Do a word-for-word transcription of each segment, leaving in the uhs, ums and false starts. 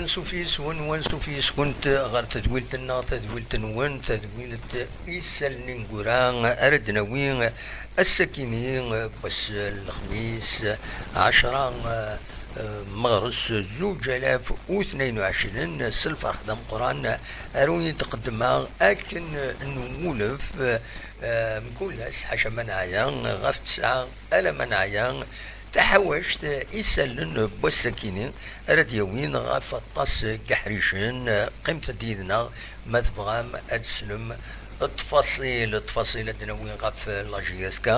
Ansuf yis-wen, wansuf yis-kent ɣer tedwilt-nneɣ, tadwilt-nwen, tadwilt isallen ineggura ara d-nawi ass-akini, wass n lexmis, ɛecra, eh, meɣres zuǧ alaf u tnayen u ɛecrin, s lferḥ d ameqqran ara wen-d-qeddmeɣ akken nwulef, eh, mkul ass, ḥaca ma neɛya, ɣef tesɛa alamma neɛya, taḥawact isallen n wass-akini ara d-yawin ɣef aṭas n yeḥricen. Qqimet-d yid-neɣ ma tebɣam ad teslem ttfaṣil, ttfaṣil ad d-nawi ɣef la J S K,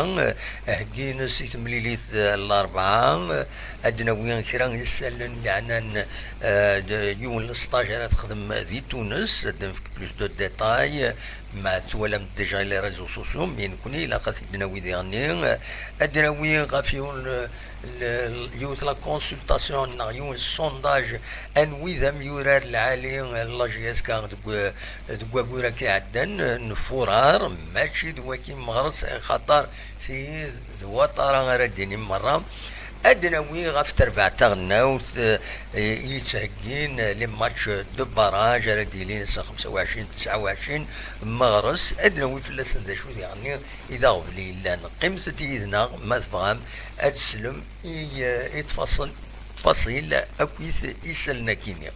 heggin-s i temlilit n Larebɛa, ad d-nawi kra n yisallen yeɛnan, eh, d-, yiwen n lesṭaj ara texdem di Tunes, ad d-nefk plus de détails, ma twalam déjà les réseaux sociaux, mais nekkni ilaq ad t-id-nawi diɣenni, ad d-nawi ɣef yiwen, l-, l-, yiwet la consultation neɣ yiwen sondage, anwi d amyurar lɛali n la J S K deg, deg wayyur-agi iɛeddan n furar, mačči d wagi meɣres, xaṭer ti d waṭara ara d-inim merra. Ad d-nawi ɣef terbaɛt taɣelnawt, eh, i yettheggin les matchs de barrage ara d-yilin ass-a xemsa u ɛecrin, tesɛa u ɛecrin meɣres, ad d-nawi fell-asen d acu diɣenni i d aɣbel yellan. Qqimet-d yid-neɣ ma tebɣam ad teslem i, eh, i tfaṣil, tfaṣil akkit isallen-akini.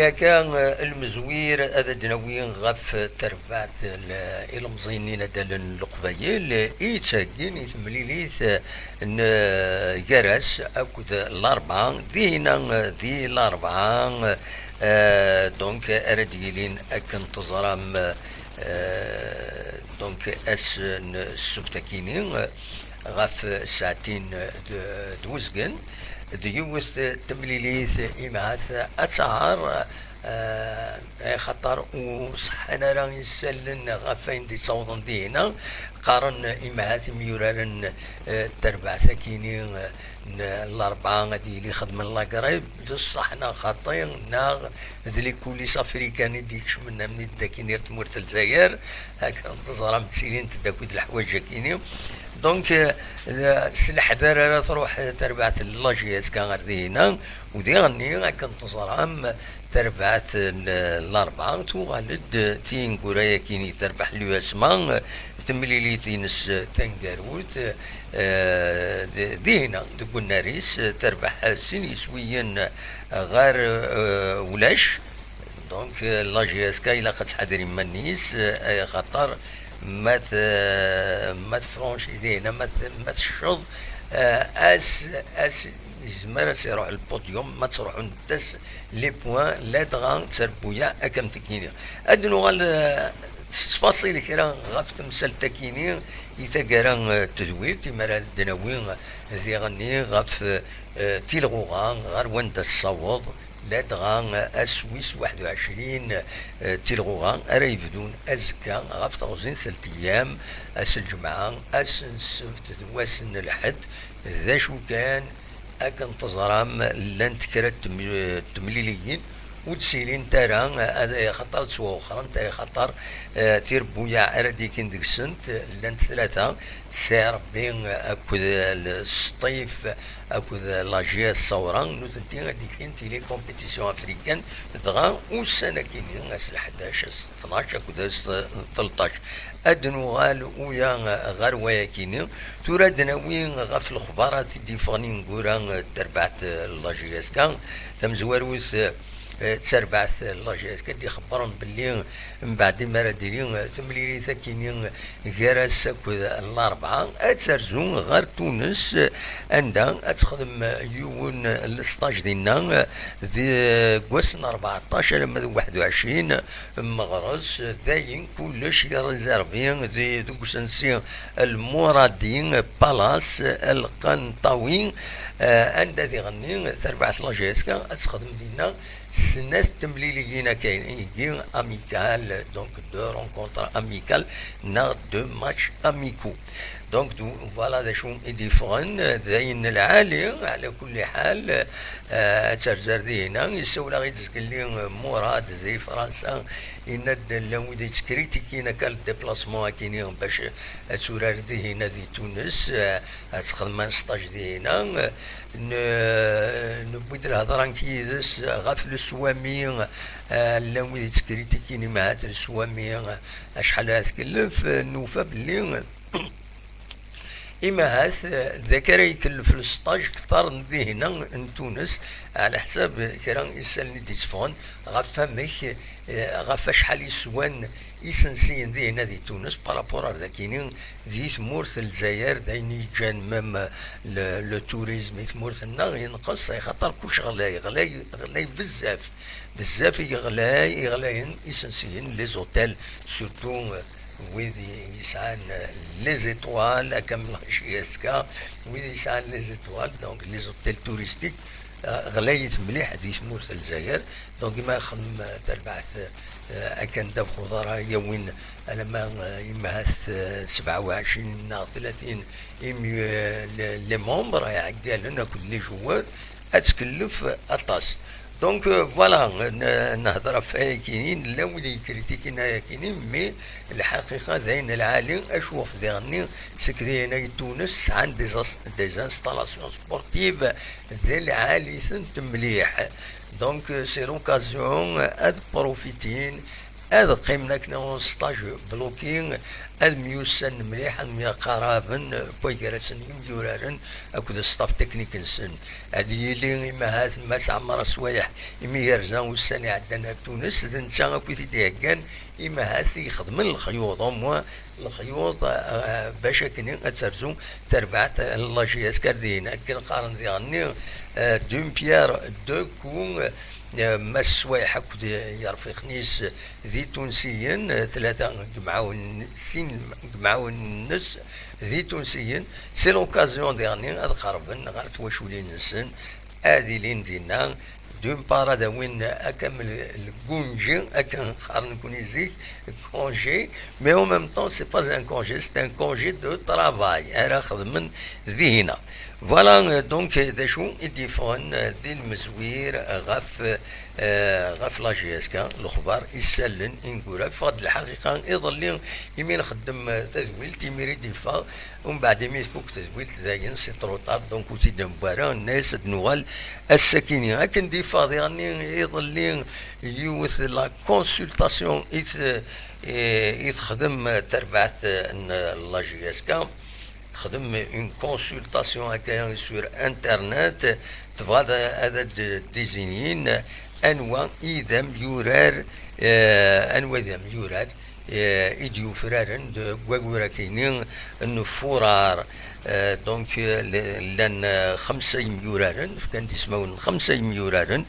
Akka, eh, lmezwir ad d-nawi ɣef terbaɛt n ilemẓiyen n yinaddalen n Leqbayel, eh, i yettheggin i temlilit, eh, n, eh, gar-as akked Larebɛa, dinna, eh, di Larebɛa, eh, donc, ara d-yilin akken teẓram, eh, donc, ass n ssebt-akini, eh, ɣef ssaɛtin d, d uzgen, d yiwet temlilit imahat ad taɛer, eh, axaṭer ur ṣeḥḥan ara yisallen ɣef wayen d-ittawḍen dihina. Qqaren imahat imyuraren, eh, n terbaɛt-akini, eh, n Larebɛa ad yili xedmen la grève, d ṣṣeḥ neɣ xaṭi, neɣ d les coulisses africaines i d-ikecmen, am netta akini ar tmurt n Lezzayer, akken teẓram ttilint-d akked leḥwayeǧ-akini. Donc, euh, s leḥder ara truḥ terbaɛt n la J S K ar dihina, u diɣenni akken teẓram terbaɛt n Larebɛa tuɣal-d tineggura-yakini terbeḥ l'U S M A, temlilit-ines taneggarut, euh, d-, dihina deg unnar-is terbeḥ sin yiswiyen ɣer, euh, ulac. Donc, euh, la J S K ilaq ad tḥader iman-is, euh, ay axaṭer ma t-, ma tefranchi dihina, ma t-, ma tecceḍ, euh, as, as yezmer ad s-iruḥ le podium, ma ttruḥun-d-as les points, ladɣa d tarbuya akka am tikini. Ad nuɣal, euh, s ttfaṣil kra ɣef temsalt-akini i taggara, euh, n tedwilt, imara ad d-nawi, euh, diɣenni ɣef, euh, tilɣuɣa ɣer wanda tessaweḍ, ladɣa ass wis waḥed u ɛecrin, eh, tilɣuɣa ara yebdun azekka ɣef teɣzi n telt ayyam, ass n lǧemɛa, ass n ssebt d wass n lḥedd. D acu kan, akken teẓram, llant kra n tem-, temliliyin ur d-ssilint ara, eh, ad, axaṭer ad ttwawexxrent, axaṭer, eh, tirebbuyaɛ ara d-ikin deg-sent, eh, llant tlata, Sɛi Rebbi akked Sṭif akked la J S Sawra, nutenti ad d-ikint i les compétitions africaines, dɣa ussan-akini, ass n ḥdac, ass n tnac akked ass n tleṭṭac. Ad d-nuɣal uya ɣer wayakini. Tura ad d-nawi ɣef lexbarat i d-yeffɣen ineggura n terbaɛt n la J S K. Tamezwarut, eh, d tarbaɛt n la J S K i d-ixebbren belli mbeɛd imi ara d-tili, eh, temlilit akini gar ass akked Larebɛa, ad terzu ɣer Tunes, anda ad texdem yiwen n lesṭaj dinna, deg wass n rbeɛṭac alamma d waḥed u ɛecrin meɣres. Dayen kullec irrizervi di, deg usensi Lmuradi Palace Lqanṭawi. Euh, anda diɣenni tarbaɛt la G S K ad texdem dinna snat temliliyin akka, amical, donc deux rencontres amicales neɣ deux matchs amicaux. Donc, voilà d acu i d-yeffɣen d ayen n lɛali. Ɛla kulli ḥal, euh, ad terzer dihina. Yessawel-aɣ-id zgelli Murad di Fransa, yenna-d llan wid yettkritikyin akka le déplacement akini bac ad turar dihina di Tunes, euh, ad texdem un stage dihina. N-, newwi-d lhedra nekk yid-s ɣef leswami, euh, llan wid yettkritikyin imahat leswami, euh, acḥal ara tkellef, euh, nufa belli imahat, euh, d akka ara ikellef lesṭaj kter n dihina n Tunes, ɛla ḥsab kra isallen i d-itteffɣen ɣef wamek, euh, ɣef acḥal i swan isensiyen dihina di Tunes par rapport ar dakini di tmurt n Lezzayer, d ayen i yeǧǧan même le, le tourisme i tmurt-nneɣ yenqes, axaṭer kuc ɣlay, ɣlay, ɣlay bezzaf, bezzaf i yeɣlay, i ɣlayen isensiyen, les hôtels, surtout, euh, wid yesɛan, euh, les étoiles, akka am la J S K, wid yesɛan les étoiles, donc les hôtels touristiques, euh, ɣlayit mliḥ di tmurt n Lezzayer. Donc, imi ixdem, euh, tarbaɛt, euh, akken ddabex uḍar ara yawin alamma, euh, imahat, euh, sebɛa u ɛecrin neɣ tlatin imi, euh, le-, les membres, iɛeggalen akked les joueurs, ad tkellef aṭas. Donc, euh, voilà, n-, nehder ɣef ayakini, llan wid yekkritikin ayakini, mais lḥaqiqa d ayen lɛali, acu ɣef diɣenni, seg dihin ay Tunes sɛan des as-, des installations sportives d lɛali-tent mliḥ. Donc, euh, c'est l'occasion ad profitin, ad qqimen akken en stage bloqué, ad myussanen mliḥ, ad myaqaraben, euh, gar-asen yimyuraren akked staff technique-nsen. Ad yili imahat Mass Ɛmer Aswayeḥ, imi yerza ussan iɛeddan ar Tunes, d netta akk i t-id-iheggan, imahat i ixedmen lexyuḍ, au moins lexyuḍ, euh, bac akken ad terzu terbaɛt n la J S K ar dihin. Akken qqaren diɣenni, euh, d'une pierre deux coups, euh, Mass Aswayeḥ akked yerfiqen-is d itunsiyen, euh, tlata n yemɛawen, sin n yemɛawen-nnes d itunsiyen. C'est l'occasion diɣenni ad qerben ɣer twaculin-nsen, ad ilin dinna, d'une part ad awin akka am le, le congé, akken qqaren nekni zik, congé, mais en même temps c'est pas un congé, c'est un congé de travail ara xedmen dihina. Voilà, euh, donc, euh, d acu i d-yeffɣen, euh, di lmezwir ɣef, euh, ɣef la J S K, lexbar isallen ineggura. Ffeɣ-d lḥaqiqa iḍelli imi nxeddem, euh, tadwilt, imir i d-yeffeɣ, umbeɛd imi tfuk tedwilt dayen c'est trop tard, donc ur t-id-newwi ara, nenna-yas ad nuɣal ass-akini. Akken d-yeffeɣ diɣenni iḍelli yiwet la consultation i t-, i, i texdem tarbaɛt n la J S K, texdem une consultation akka sur internet, tebɣa ad, ad d-, désignin anwa i d amyurar, eh, anwa i d amyurar, eh, i d-yufraren deg wagur-agi-nni n Furar. Eh, donc, eh, l-, llan, eh, xemsa yemyuraren, fkan-d ismawen n xemsa yemyuraren,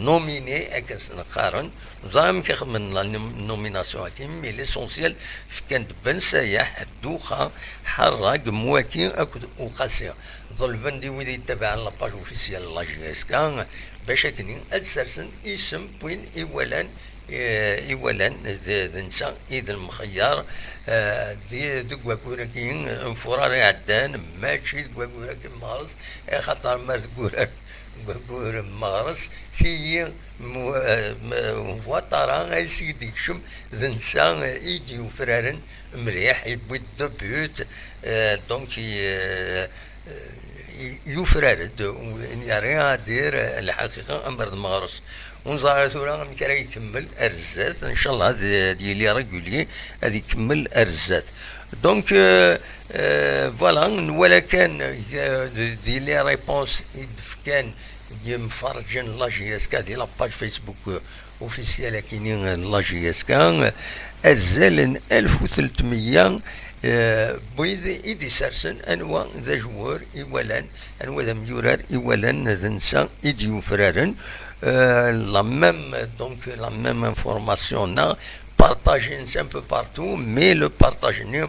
nominés, akken sen-qqaren. Neẓra amek i xedmen la nom-, nomination-agi, mais l'essentiel, fkan-d Ben Sayaḥ, Duxa, Ḥerrag, Mwaki akked Uqasi. Ḍelben-d i wid yettabaɛen la page officielle n la J S K bac akken ad sersen isem n win i walan, eh, i walan d, d netta i d lemxeyyer, eh, di, deg wagur-agi n Furar iɛeddan, mačči deg wagur-agi n Meɣres, axaṭer ma deg urar, deg wagur n Meɣres, tigi mu-, eh, m-, Watara ass i d-yekcem d netta i d-yufraren mliḥ, yewwi-d deux buts, eh, donc, eh, yufrar-d, il n'y a rien à dire, lḥaqiqa, amber d Meɣres. Ur neẓri ara tura amek ara ikemmel ar zdat, ncallah ad, ad yili régulier, ad ikemmel ar zdat. Donc, euh, euh, voilà, nwala kan, euh, di, di les réponses i d-fkan yimferrǧen n la J S K di la page Facebook, euh, officielle akini n la J S K, azal n alef u tletmeyya, eh, n wid i d-isersen anwa d ajewwur i walan, anwa d amyurar i walan d netta i d-yufraren. Eh, la même, donc, la même information-nneɣ, partagin-tt un peu partout, mais le partage-nni,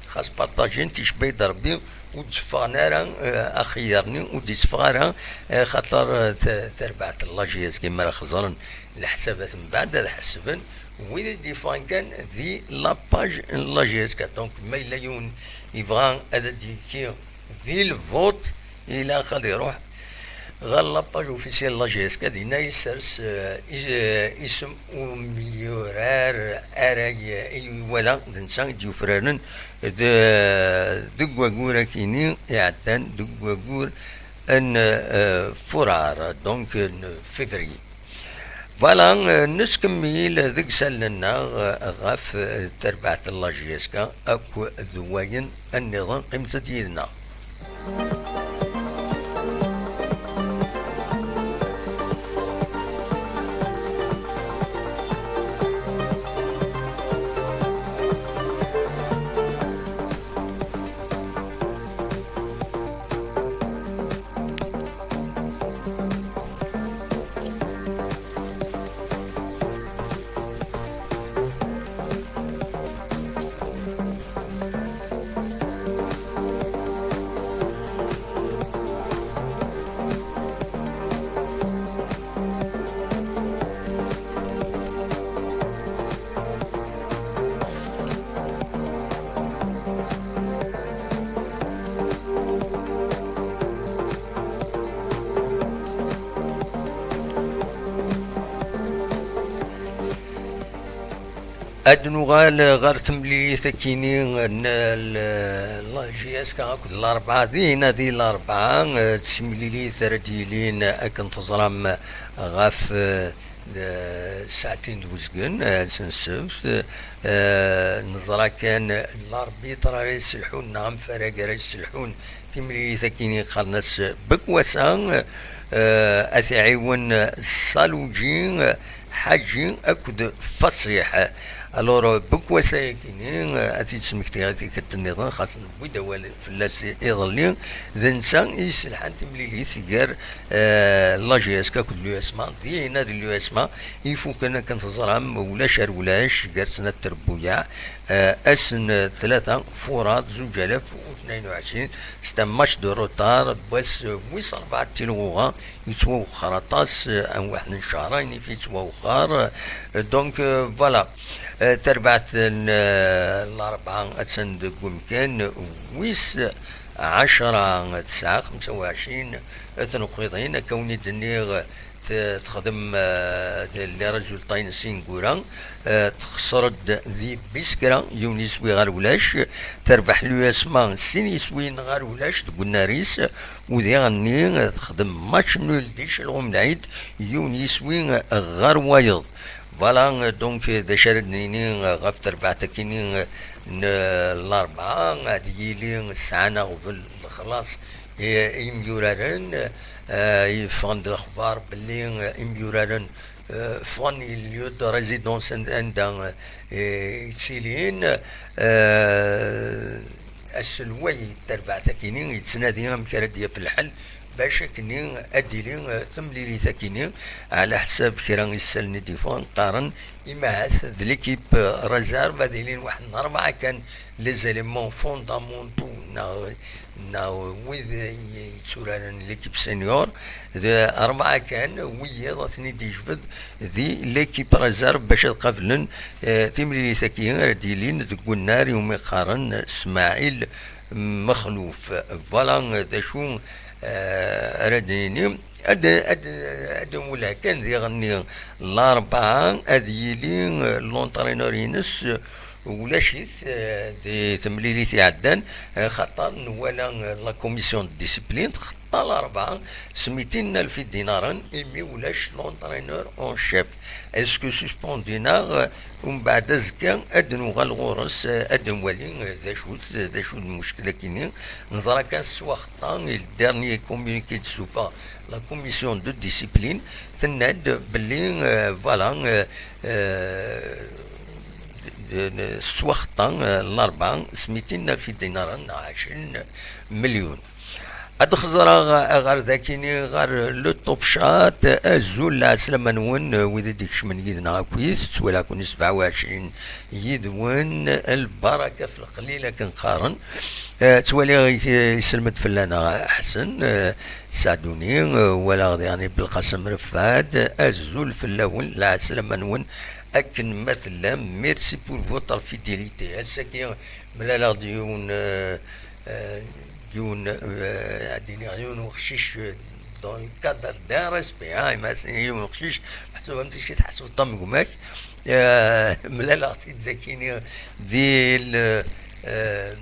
xas partagin-t, icebba-yi-d Rebbi, ur d-tteffɣen ara, eh, axeyyar-nni ur d-itteffeɣ ara, eh, xaṭer, eh, ta-, tarbaɛt n la J S K, mi ara xeẓren leḥsabat mbeɛd ad ḥesben, wid i d-yeffɣen kan di la page n la J S K. Donc, ma yella yiwen yebɣa ad d-yekki di lvot, ilaq ad iruḥ ɣer la page officielle n la J S K, dinna yessers, eh, is-, eh, isem umelyurar ara y-, iwala, d netta i d-yufraren de-, deg wagur akini iɛeddan, deg wagur n, eh, furar, donc n février. Voilà, eh, nettkemmil deg isallen-nneɣ, eh, ɣef, eh, terbaɛt n la J S K akk d wayen nniḍen. Qqimet-d yid-neɣ. Ad nuɣal ɣer temlilit akini n l-, la J S K akked Larebɛa. Dinna di Larebɛa, eh, d timlilit ara d-yilin akken teẓram ɣef, eh, d-, saɛtin d uzgen, eh, s nsebt. Eh, neẓra kan l'arbitre ara yesselḥun neɣ amfarag ara yesselḥun timlilit akini qqaren-as Bekwasa, eh, ad t-iɛiwen Saluǧi, Ḥaǧi akked Fasiḥ. Alors, Bekwasa-yakini, eh, ad t-id-smektiɣ i tikkelt nniḍen, xas newwi-d awal fell-as iḍelli, d netta i yesselḥan timlilit gar, eh, la J S K akked l'U S M A. Dinna di l'U S M A ifuken akken teẓram, ulac ar ulac, gar-sen at Trebbuyaɛ, eh, ass n tlata Furaḍ zuǧ alaf u tnayen u ɛecrin, c'est un match de retard, n wass wis rebɛa n tilɣuɣa, yettwawexxer aṭas, eh, am waḥed n ccehrayen i yettwawexxer. Eh, donc, eh, voilà. Eh, tarbaɛt n, eh, Larebɛa attan deg umkan wis ɛecra, tesɛa xemsa u ɛecrin tneqqiḍin, akka wen-id-nniɣ, t-, texdem, eh, d-, les résultats-ines ineggura, eh, texṣer-d di Biskra, yiwen yiswi ɣer ulac, terbeḥ l'U S M A sin yiswiyen ɣer ulac deg unnar-is, u diɣenni, eh, texdem match nul di Celɣum Lɛid, yiwen yiswi ɣer wayeḍ. Voilà, donc, d acu ara d-nini ɣef terbaɛt akini n Larebɛa? Ad yili sɛan aɣbel lexlaṣ i, i yimyuraren, eh, yeffɣen-d lexbar belli, eh, imyuraren, eh, ffɣen i lieu de résidence an-, anda, eh, ttilin, eh, aselway n terbaɛt akini yettnadi amek ara d-yaf lḥal bac akkenni ad d-tili, eh, temlilit akini, ɛla ḥsab kra isallen i d-yeffɣen qqaren, imahat d l'équipe, eh, réserve ad ilin waḥed n rebɛa kan les éléments fondamentaux neɣ, neɣ wid i yetturaren l'équipe senior, d rebɛa kan wiyiḍ ad ten-id-yejbed di l'équipe réserve bac ad qablen, eh, timlilit-agi ara d-yilin deg unnar iwumi qqaren Smaɛil Mexluf. Voilà d acu, eh, ara d-nini. Ad, ad, ad nwelleh kan diɣenni Larebɛa ad yili, eh, l'entraîneur-ines, eh, ulac-it, eh, di temlilit iɛeddan, eh, xaṭer nwala, eh, la commission de discipline txeṭṭa Larebɛa s mitin alef dinaren, imi ulac l'entraîneur en chef. Est-ce que suspendu neɣ, eh, umbeɛd azekka ad nuɣal ɣur-s, eh, ad nwali, eh, d acu-t, d acu d lmuckel-akini. Neẓra kan tettwaxeṭṭa, i le dernier communiqué d-tessufeɣ la commission de discipline, tenna-d belli, eh, voilà, eh, eh, d-, d-, tettwaxeṭṭa, eh, Larebɛa s mitin alef dinaren neɣ ɛecrin milyun. Ad xeẓreɣ ɣer dakini ɣer le top chat. Azul, lɛeslama-nwen, wid i d-ikecmen yid-neɣ akkit. Ttwaliɣ-ken sebɛa u ɛecrin yid-wen, lbaraka f leqlil akken qqaren. Eh, ttwaliɣ i-, iselmed fell-aneɣ Ḥsen, eh, Saɛduni, eh, walaɣ diɣen Belqasem Refad. Azul fell-awen, lɛeslama-nwen akken ma tellam. Merci pour votre fidélité. Ass-agi mlaleɣ-d yiwen, eh, eh, yiwen, eh, ad iniɣ yiwen uqcic, eh, dans le cadre d'un respect, hein, ma s-, yiwen uqcic, meḥsub am ticki tḥesbeḍ-t am gma-k. Eh, mlaleɣ-t-id dakini di l-, eh,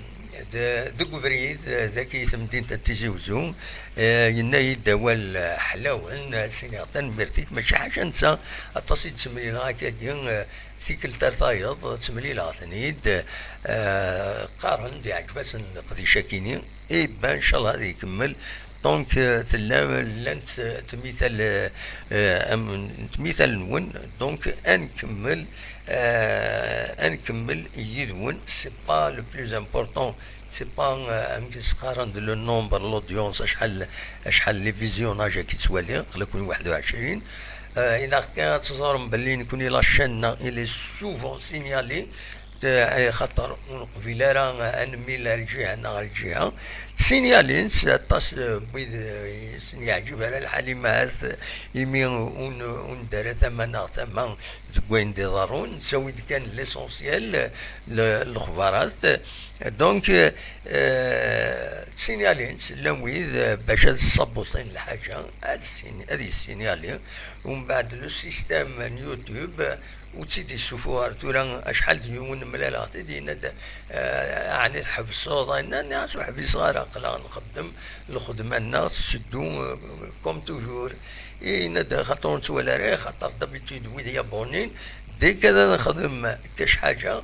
de-, deg ubrid, eh, daki i temdint n Tizi Uzzu. Eh, yenna-yi-d awal, eh, ḥlawen, eh, s-iniɣ tanemmirt-ik, mačči ḥaca netta, aṭas i d-ttemlileɣ akkagi, eh, tikkelt ar tayeḍ, ttemlileɣ-ten-id, eh, qqaren-d iɛǧeb-asen leqdic-akini. Eh ben, ncallah ad ikemmel. Donc, eh, tellam, llant, eh, tmital, eh, am, tmital-nwen. Donc, ad nkemmel, eh, ad nkemmel yid-wen. C'est pas le plus important. C'est pas, euh, amek i s-qqaren, le nombre, l'audience, acḥal, acḥal les visionnages akka i ttwaliɣ, aql-aken waḥed u ɛecrin. Euh, ilaq kan ad teẓrem belli nekni la chaîne-nneɣ, il est souvent signalé, t-, eh, xaṭer ur neqbil ara, euh, ad nemmil ar lǧiha neɣ ar lǧiha. Ttsinyalintt aṭas, euh, n wid, euh, i sen-yeɛǧib ara lḥal, imahat, imi ur n-, ur nedda ara tama neɣ tama deg wayen d-iḍerrun, nettawi-d kan l'essentiel, le-, lexbarat. Donc, euh, ttsinyalin-tt, llan wid, euh, bac ad ssabuṭin lḥaǧa, ad ssin-, ad yessinyali. Umbeɛd, le système n YouTube, euh, ur tt-id-yessufuɣ ara. Tura acḥal d yiwen mlaleɣ-t-id, yenna-d, euh, "Ɛni tḥebseḍ?" Yenna, nniɣ-as, "Ur ḥbiseɣ ara, aql-aɣ nxeddem lxedma-nneɣ, tetteddu, euh, comme toujours." Yenna-d, "Xaṭer ur nettwali ara, xaṭer d'habitude wid yabunin, dès que ad nexdem kac ḥaǧa,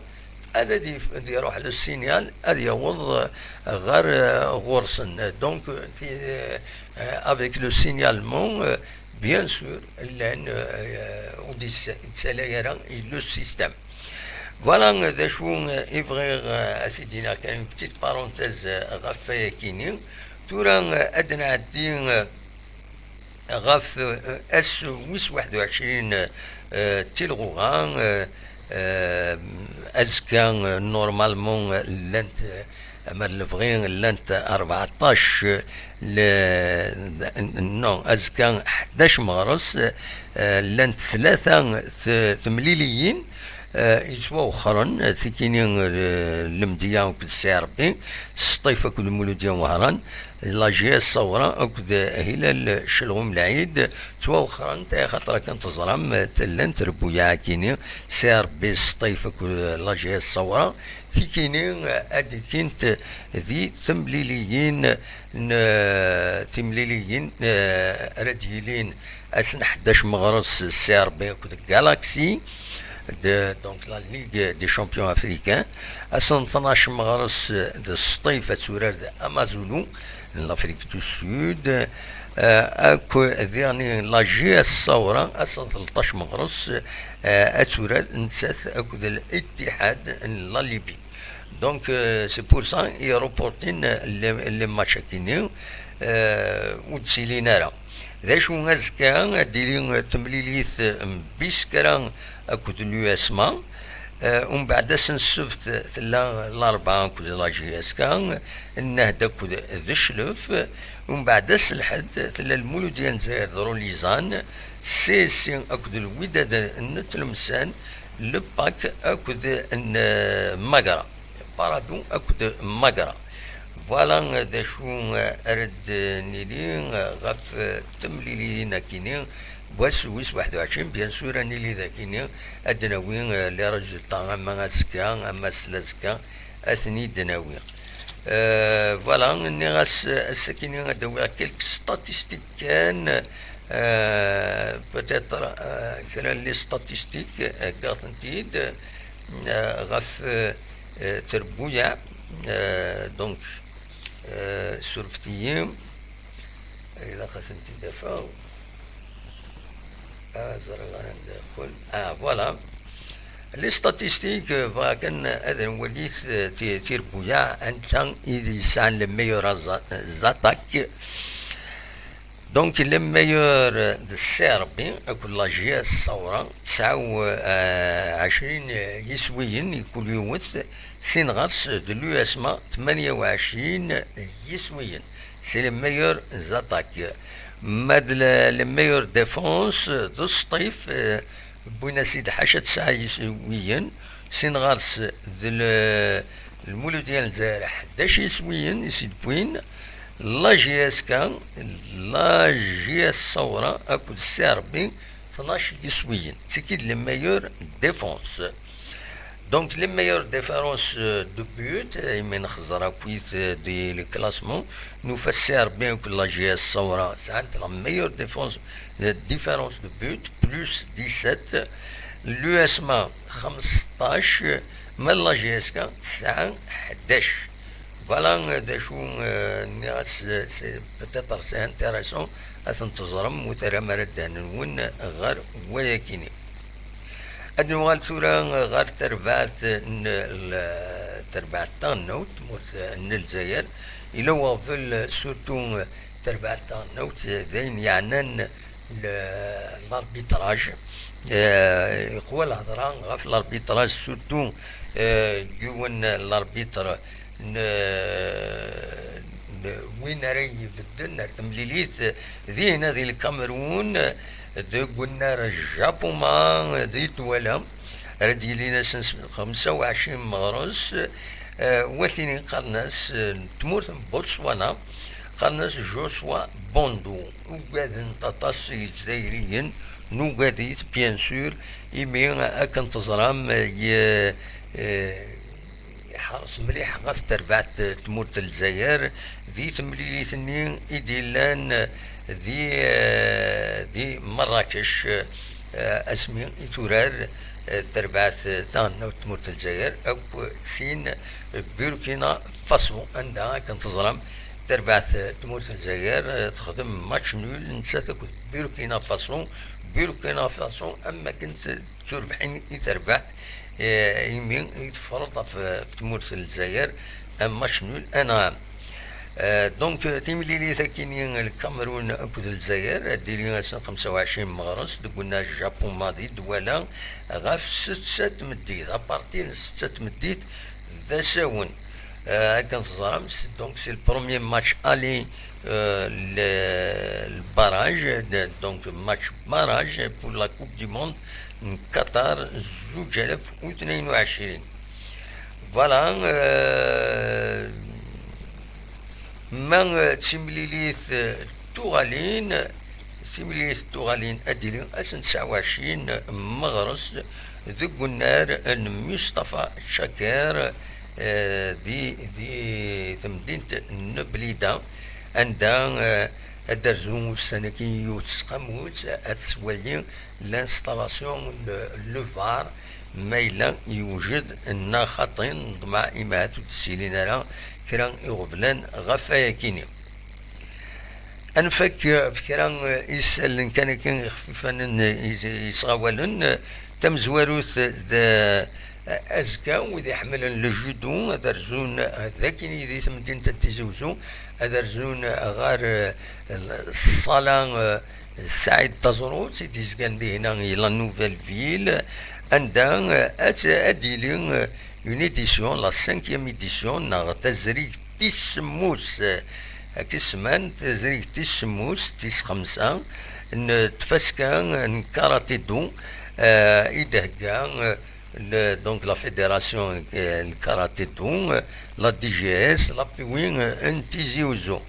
ad, ad yif-, ad iruḥ le signal, ad yaweḍ, euh, ɣer, euh, ɣur-sen." Donc, euh, ti-, euh, avec le signalement, euh, bien sûr, llan, euh, ur d-yettalay ara le système. Voilà, euh, d acu, euh, i bɣiɣ, euh, ad t-id-iniɣ kan, une petite parenthèse, euh, ɣef wayakini. Tura, euh, ad nɛeddi, euh, ɣef, euh, ass wis waḥed u ɛecrin, euh, tilɣuɣa, euh, euh, azekka, euh, normalement, euh, llant, euh, ama d lebɣi, llant rbeɛṭac, euh, le-, non, azekka ḥdac meɣres, euh, llant tlata t-, temliliyin, euh, yettwawexxren, tikini, euh, Lemdiya akked Sɛiṛebbi, Sṭif akked Muludya Wehran, la G S Ṣawra akked Hilal Celɣum Lɛid ttwawexxrent, axaṭer akken teẓram, llant trebbuyaɛ-akini, Sɛiṛebbi, Sṭif akked la G S Ṣawra, tikini ad d-ikkint di temliliyin n, timliliyin, eh, ara d-yilin ass n ḥdac meɣres, Sɛiṛebbi akked Galaxy, de, donc la Ligue des Champions Africains. Ass n tnac meɣres d Sṭif ad turar d Amazulu n l'Afrique du Sud. Eh, akk diɣni la G S Ṣawra, ass n tleṭṭac meɣres, eh, ad turar nettat akked Al-Ittihad n la Libye. Donc, euh, c'est pour ça i reportin les, les matchs-akini, euh, ur d-ttilin ara. D acu azekka, ad d-tili temlilit n Biskra akked l'U S M A. Euh, umbeɛd ass n ssebt tella Larebɛa akked la J S K, Nnehda akked Declef. Umbeɛd ass n lḥedd tella Lmuludya n Lezzayer d Rulizan, C S C akked Lwidad n Tlemsan, Lepak akked n, euh, Magra. Parado akked Magra. Voilà, euh, d acu, euh, ara d-nili, euh, ɣef, euh, temliliyin-akini. Wass wis waḥed u ɛecrin, bien sûr, ad nili dakini, ad d-nawi, euh, les résultats, ama azekka, ama s lazekka, ad ten-id-nawi. Euh, voilà, nniɣ-as, euh, ass-akini ad d-awiɣ quelques statistiques kan, euh, peut-être, euh, kra n les statistiques, euh, heggaɣ-tent-id, euh, ɣef, euh, euh, trebbuyaɛ, euh, donc, euh, surfet-iyi, ilaq ad tent-id-afeɣ. Ah, ẓriɣ ara anda yeqqel. Ah, voilà. Les statistiques, bɣiɣ kan ad nwalit, eh, ti-, tirebbuyaɛ, anta i d yesɛan les meilleures aza-, attaques. Donc, les meilleures de C R B akked la J S Saoura, tesɛa u, eh, ɛecrin yiswiyen i kul yiwet, sin ɣer-s de l'U S M A, tmanya u ɛecrin yiswiyen. C'est les meilleures attaques. Ma d la-, les meilleures défenses, d Sṭif, eh, wwin-as-id ḥaca tesɛa yiswiyen, sin ɣer-s d le-, Lmuludya n Lezzayer ḥdac yiswiyen i s-id-wwin, la J S K, la J S Saoura akked C R B, tnac yiswiyen. D tigi d les meilleures défenses. Donc, les meilleures différences, euh, de but, euh, imi nxeẓẓer akkit, euh, di le classement, nufa C R B akked la J S Saoura sɛant la meilleure défense, euh, différence de but, plus dix-sept, l'U S M A xmesṭac, ma d la J S K tesɛa ḥdac. Voilà, euh, d acu, euh, nniɣ-as, euh, c'est, peut-être c'est intéressant ad ten-teẓrem, u terram ara ddehn-nwen ɣer wayakini. Ad nuɣal tura ɣer terbaɛt n l-, terbaɛt taɣelnawt, tmurt n Lezzayer. Yella uɣbel, surtout terbaɛt taɣelnawt, d ayen yeɛnan le-, l'arbitrage. Eh, yeqwa lhedra ɣef l'arbitrage, surtout, eh, yiwen l'arbitre n, n win ara ibedden ar temlilit, dihin di Lkamerun, deg unnar Japuma di Douala, ara d-yilin ass n xemsa u ɛecrin meɣres, eh, watini qqaren-as, eh, n tmurt n Botswana, qqaren-as Joshua Bondo. Ugaden-t aṭas Yizzayriyen, nugad-it, bien sûr, imi akken teẓram, ye-, eh, iḥres mliḥ ɣef terbaɛt n tmurt n Lezzayer di temlilit-nni i d-yellan di, eh, di Marrakech, eh, asmi i turar, eh, terbaɛt taɣelnawt n tmurt n Lezzayer akk sin Burkina Faso, anda akken teẓram terbaɛt tmurt n Lezzayer, eh, texdem match nul nettat akked Burkina Faso. Burkina Faso am akken t-, d turbiḥin i terbeḥ, eh, imi i tefreḍ ɣef, ɣef tmurt n Lezzayer, un match nul, un à un. Eh, donc, timlilit akkin n Lkamerun akked Lezzayer, ad d-tili ass n xemsa u ɛecrin meɣres deg unnar Japuma di Douala ɣef setta tmeddit, à partir n setta tmeddit d asawen. Eh, akken teẓram, c'est, donc, c'est le premier match aller, euh, le, le barrage, de, donc match barrage pour la Coupe du Monde n Qatar zuǧ alaf u tnayen u ɛecrin. Voilà, euh, ma, euh, d timlilit, euh, tuɣalin, Timlilit tuɣalin ad d-tili ass n tesɛa u ɛecrin meɣres deg unnar n Mustafa Chaker, eh, di, di temdint n Blida, anda, eh, ad d-terzu ussan-agi yiwet tseqqamut, ad tettwali l'installation n le var, ma yella yewjed neɣ xaṭi, neḍmeɛ imi ahat ur d-ssilin ara kra iɣeblan ɣef wayakini. Ad nfak, eh, f kra, eh, isallen kan akken ixfifanen, eh, is-, isɣawalen, eh, tamezwarut, eh, d, eh, azekka, wid iḥemmlen le judo, ad rzun, eh, d akkin di temdint n Tizi Uzzu, ad rzun, eh, ɣer, eh, ṣṣala, eh, Saɛid Taẓrut, i d-yezgan dihina i La Nouvelle Ville, anda, eh, ad, ad d-yili, eh, une édition, la cinquième édition, neɣ tazrigt tis semmus, eh, ad k-issemman tazrigt tis semmus, tis xemsa, n tfaska n karaté-do, eh, i d-thegga, eh, le, donc la fédération, eh, n karaté-do, eh, la D G S, la P W I, eh, n Tizi Uzzu.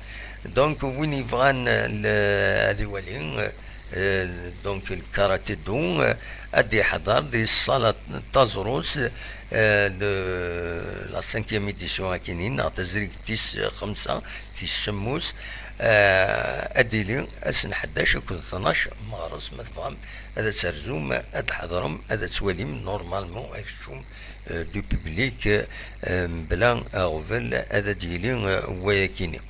Donc, win yebɣan, eh, le, ad iwali, eh, eh, donc, le karaté-do, eh, ad d-iḥḍer di ṣṣala Taẓrut, eh, de la cinquième édition akkin-nni, neɣ tazrigt tis xemsa, tis semmus, eh, ad d-tili ass n ḥdac akked tnac meɣres, ma tebɣam ad terzum, ad tḥeḍrem, ad tettwalim normalement, ad keččum, eh, du public, eh, mebla aɣbel, ad d-yili, eh, wayakini.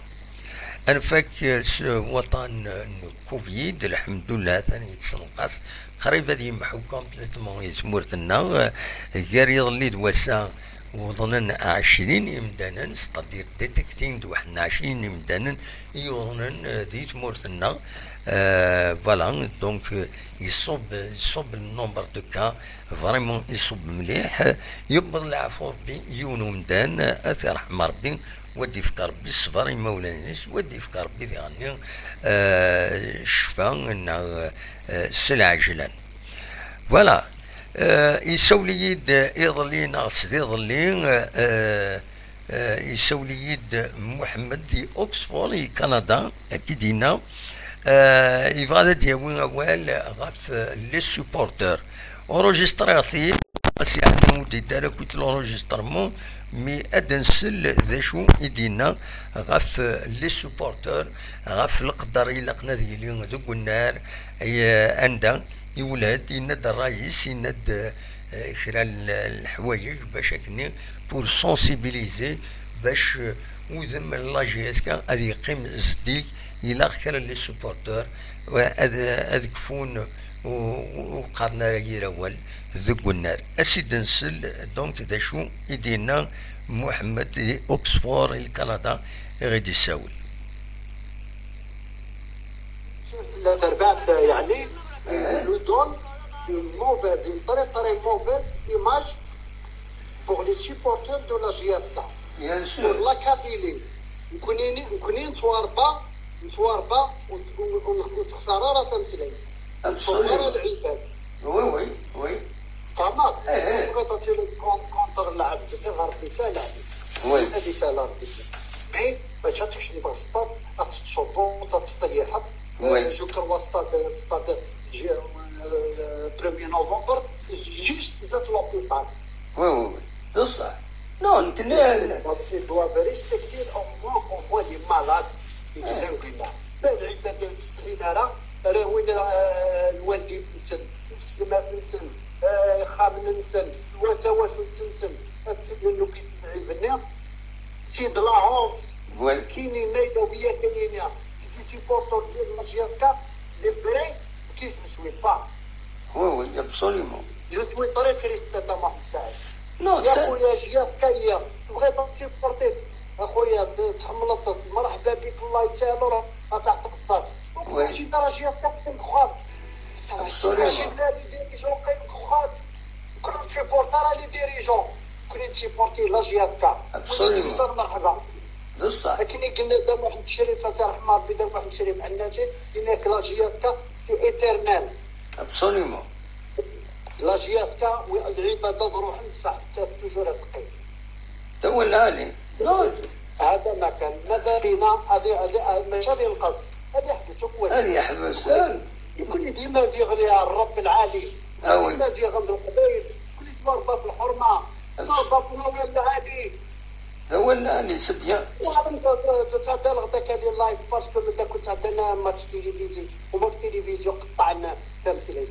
Ad nfak, eh, s waṭṭan n Covid, lḥemdullah, atan yettenqas Qrib ad yemḥu complètement i tmurt-nneɣ. Gar iḍelli d wass-a, uḍnen ɛecrin imdanen, c'est-à-dire détectin-d waḥed n ɛecrin imdanen i yuḍnen, eh, di tmurt-nneɣ. Eh, voilà, donc, eh, iṣub, iṣub le nombre de cas, vraiment iṣub mliḥ. Yewweḍ leɛfu Rebbi, yiwen umdan, ad t-irḥem Rebbi, wa d-ifk Rebbi ṣṣber i imawlan-is, wa d-ifk Rebbi diɣenni, eh, ccfa neɣ, eh, s lɛejlan. Voilà. Eh, isawel-iyi-d iḍelli neɣ s iḍelli, eh, eh, isawel-iyi-d Muḥemmed di Oxford, i Kanada, akka i d-yenna. Eh, yebɣa ad d-yawi awal ɣef, eh, les supporters. Enregistriɣ-t-id, ɣas yeɛni ur d-yeddi ara akk l'enregistrement, mi ad nsel d acu i d-yenna ɣef, eh, les supporters, ɣef leqder ilaqen ad yili deg unnar, eh, anda iwled, yenna-d ṛṛay-is, yenna-d, eh, kra n leḥwayeǧ bac akken pour sensibiliser, bac, eh, udem n la J S K ad yeqqim zeddig, ilaq kra n les supporters, eh, ad, ad kfun, ur, ur qqaren ara yir awal deg unnar. As-id nsel, donc, d acu i d-yenna Muḥemmed di Oxford, i Kanada, i ɣ-id-issawel. La terbaɛt, yeɛni, nous donne une mauvaise, une très, très mauvaise image pour les supporters de la J S K. Bien Pour sûr. La Kabylie, nekkni, nekkni nettwarba, nettwarba, ur, ur, ur, ur texsar ara tameslayt. Ur ara Absolument. Lɛibad. Oui, oui, oui. Fehmeḍ? Eh, eh. Tebɣiḍ ad tiliḍ con-, contre lɛebd, ɣer Rebbi kan, ɛni? Oui. Ad isal Rebbi. Mais mačči ad tekcmeḍ ɣer stade, ad tettṣubbuḍ, ad teṭṭeyyiḥeḍ. Oui. Euh, je crois stade, stade, euh, euh, premier novembre, juste ذات l'hôpital. Oui, oui, oui. D ṣṣeḥ. Non, nekkni. Donc, ils doivent respecter au moins, au moins les malades. I yellan dinna. Ma d Lɛibad ur ttsetḥin ara, rawin, eh, lwaldin-nsen, tiselmatin-nsen, eh, ixxamen-nsen, tawacult-nsen, ad sellen nnukit n lɛib-nni. C'est de la honte. Oui. Kini ma yella wiya kayini, c'est des supporters de la J S K, les vrais, qui je ne suis pas. Oui, oui, absolument. Je suis très triste, Tata Mohamed Saïd. Non, يا c'est. خويا J S K، تبغي تسيبورتي اخويا، تحملط، مرحبا بك، الله يسهل، راه تعطيك الصبر. Oui. وكل شيء ترى J S K كاين خاف. Absolument. شي بلاد يدير شو كاين خاف. كل سيبورتر اللي ديريجون، كل تيبورتي لا J S K. Absolument. مرحبا. D ṣṣeḥ. لكن قلنا دام واحد الشريف، الله يرحمه ربي، دام واحد الشريف عندنا شي، قلنا لك لا J S K c'est éternel. Absolument. لا J S K، العباد ضروحهم بصح حتى توجور تقي. Tawella Ali. Non. هذا ما كان. ماذا بينا؟ هذه، هذه، هذه ماشي غادي ينقص. هذه حدث كويس. هذه يحبس. آه. يكون ديما زيغ يا الرب العالي. آه، oui. ديما زيغ عند القبائل. كل تربى في الحرمة. تربى في النوال العالي. Tawella Ali, c'est bien. وعاد تتعدى الغدا كان لايف باسكو ملي كنت عندنا ماتش تيليفيزيون، وماتش تيليفيزيون قطعنا تمثيل.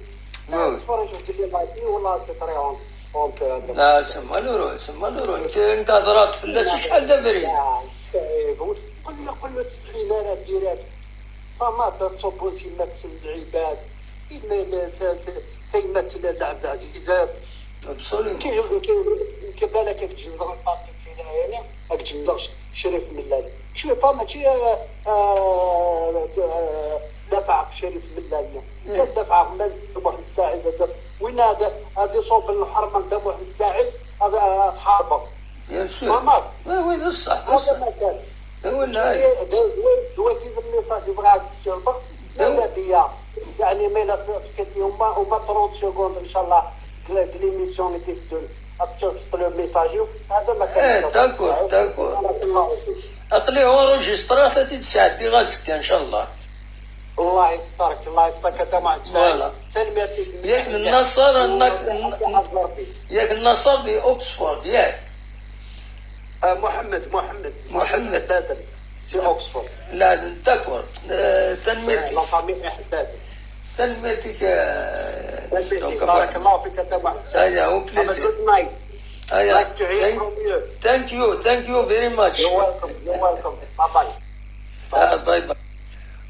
Oui. تفرج وقال لي لايف، إي والله سي تري اونت، اونت هذا. لا، c'est malheureux, c'est malheureux. انت، انت هضرات فلاس شحال دابا رينا. قل له، قل له تستحي لا ديريكت. فما تصبوا سمات العباد. إما لا ت-، ت-، تيمات العبد عزيزات. Absolument. كي، كي، كي بالك راك تجي تهضر بارتي في العينة، راك تجي تهضر شريف ملال. شوف، فما ماشي، آه، آه، آه، دافع شريف ملال. إيه. دافع مال محمد سعيد هذا. وين هذا؟ هذه صوب الحرمة نتا محمد سعيد، هذا تحاربه. Bien sûr. ماما. Oui, oui, d ṣṣeḥ, d هذا ṣṣeح. ما كان. Tawella Ali. دويت الميساج يبغى يتسيربر. ماذا بيا؟ يعني ما الا فكرتي هما، هما ثلاثين سكوند ان شاء الله. ديك ليميسيون اللي كيدير، غتشوف تقلب ميساج، هذا ما كان. إيه، d'accord, d'accord. بارك الله فيك. اقلي اونروجيسترا ثلاثين ساعة دي غازكا ان شاء الله. الله يسترك، الله يسترك، هذا ما عندش. Voilà. تنميرتي. ياك النصر، النك-، الله يحفظ ربي. ياك النصر دي اوكسفورد، ياك. آه، محمد، محمد. محمد. دادن. سي اوكسفورد. لا، d'accord. آه، تنميرتي. لا فامي احداد. تنميرتك، آه، بارك donc, الله فيك، انت واحد. هيا، هو Have a plaisir. Good night. هيا. Like to hear Thank, from you. thank you, thank you very much. You're welcome. You're welcome. Bye bye. آه، باي باي.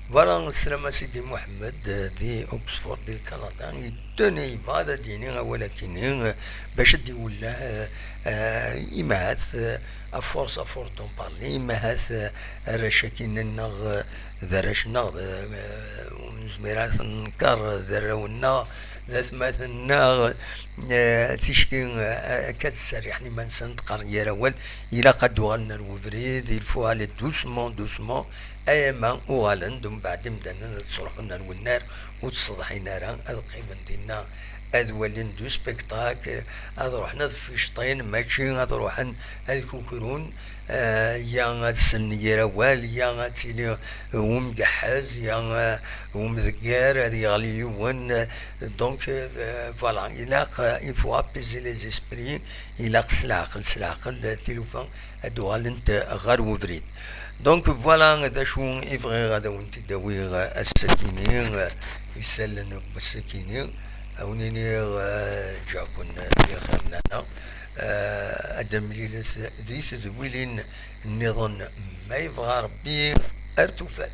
Voilà, sslam a Sidi Muḥemmed, eh, di Oxford, di Lkanada, yettun yebɣa ad d-yini awal akini, eh, bac ad d-iwelleh, eh, eh, imahat, eh, à force, à force d'en parler, imahat, eh, arrac akini-nneɣ, eh, d arrac-nneɣ, eh, ur nezmir ara ad ten-nenker, d arraw-nneɣ, d atmaten-nneɣ, eh, ticki, eh, akka ad serriḥen iman-nsen, d-qqaren gar awal, ilaq ad d-uɣalen ar webrid, il faut aller doucement, doucement, ayama uɣalen-d, mbeɛd imdanen ad ttruḥun ar wennar, ur ttseḍḥin ara, ad qqimen dinna, ad walin du spectacle, ad ruḥen ad fficṭin, mačči ad ruḥen ad kukrun, eh, ya ad sellen gar awal, ya ad tili umgeḥḥez, ya, eh, umdegger, ad yeɣli yiwen, eh, donc, eh, voilà, ilaq, eh, il faut apaiser les esprits, ilaq s leɛqel, s leɛqel, eh, tilufa ad d-uɣalent ɣer webrid. Donc voilà d acu i bɣiɣ ad awen-t-id-awiɣ ass-akini, isallen n wass-akini, a wen-iniɣ, eh, ǧǧiɣ-ken di lxir n lehna, eh, ad d-mlilet di tedwilin nniḍen ma yebɣa Rebbi ar tufat.